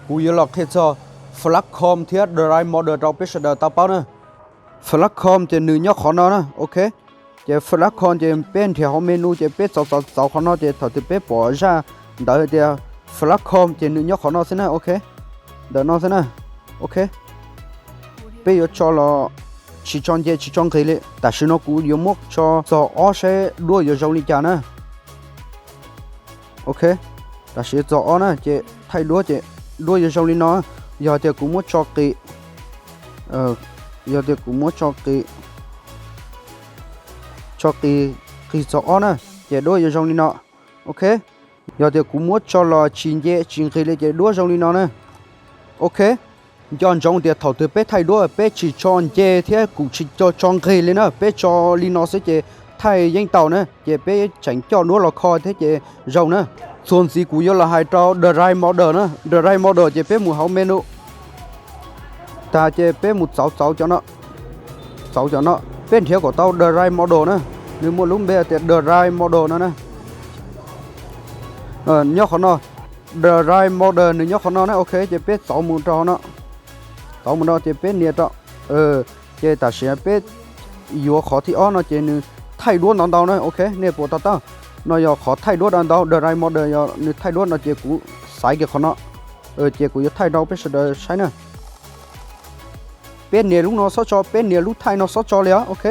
Kuv yuav los qhia txog Flatcom thiab Drive Model rau peb sawv daws tau paub na. Flatcom ces nws nyob qhov no na, ok. Ces Flatcom ces peb nrhiav hauv menu ces peb txauv txauv txauv qhov no ces thaum twg peb pom zaj ntawd tias Flatcom ces nws nyob qhov no xwb na, ok. Ntawm no xwb na, ok. Peb yuav tso los tsis tso nce tsis tso nqis li. Tam sim no kuv yuav muab tso txog ob saib duab yuav zoo li cas na. Ok, tam sim txog ob na ces thaij duab ces duab yuav zoo li no. Yog tias kuv muab tso qis, yog tias kuv muab tso qis, tso qis, qis txog ob na, ces duab yuav zoo li no. Ok, yog tias kuv muab tso los tsis nce tsis nqis li ces duab zoo li no na. Ok, nco ntsoov tias thaum twg peb thaij duab peb tsis tso nce thiab kuj tsis tso nqis li na, peb tso li no xwb ces thaij yeej tau na, ces peb tseem coj duab los kho thiab ces zoo na. Txuas ntxiv kuv yuav los hais rau Drive Model na, Drive Model ces peb mus hauv menu tag ces peb mus txauv txauv cov no, txauv cov no, peb nrhiav kom tau Drive Model na, nws muaj lub npe tias Drive Model no na. Nyob qhov no, Drive Model nws nyob qhov no na, ok, ces peb txauv mus rau no, txauv mus no ces peb nias rau, ces tam sim peb yuav qhov thib ob no ces nws thaij duab ntau ntau na, ok, nej puas to taub? No yog qhov thaij duab ntau ntau, Drive Model yog nws thaij duab no ces kuv xaiv kiag qhov no, ces kuv yuav thaij rau peb sawv daws saib na. Peb nias lub no xob tso, peb nias lub thaij no xob tso li os, ok,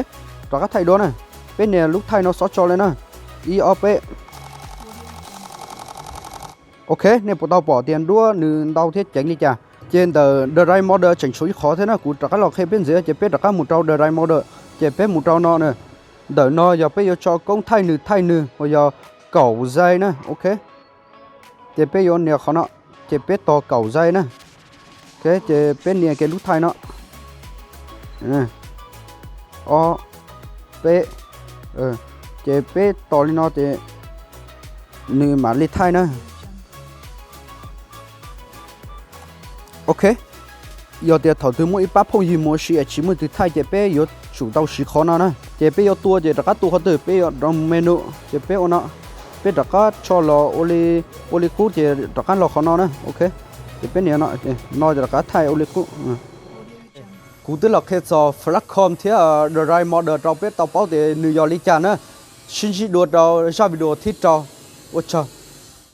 rov qab thaij duab na. Peb nias lub thaij no xob tso li na, ib ob peb. Ok, nej puas tau pom tias duab nws ntau thiab ceev li cas? Ces ntawm Drive Model tseem tshuav ib qhov thiab na, kuv rov qab los qhia peb ntxiv ces peb rov qab mus rau Drive Model, ces peb mus rau no na. Ntawm no yog peb yuav tso koob thaij nws, thaij nws uas yog kaum zais na, ok. Ces peb yuav nias qhov no, ces peb tos kaum zais na. Ok, ces peb nias kiag lub thaij no, ob peb, ces peb tos li no ces nws mam li thaij na. Ok, yog tias thaum twg muaj ib pab phooj ywg mus ua si es tsis muaj leej twg thaij ces peb yuav tsum tau siv qhov no na. Ces peb yuav tua ces rov qab tua qhov twg, peb yuav rau menu, ces peb ua no, peb rov qab tso los ua li qub ces rov qab los qhov no na, ok. Ces peb nias no, no ces rov qab thaij ua li qub. Kuv twb los qhia txog Flatcom thiab Drive Model rau peb tau paub tias nws yog li cas na. Sib ntsib dua rau zaj video thib rau. Ua tsaug.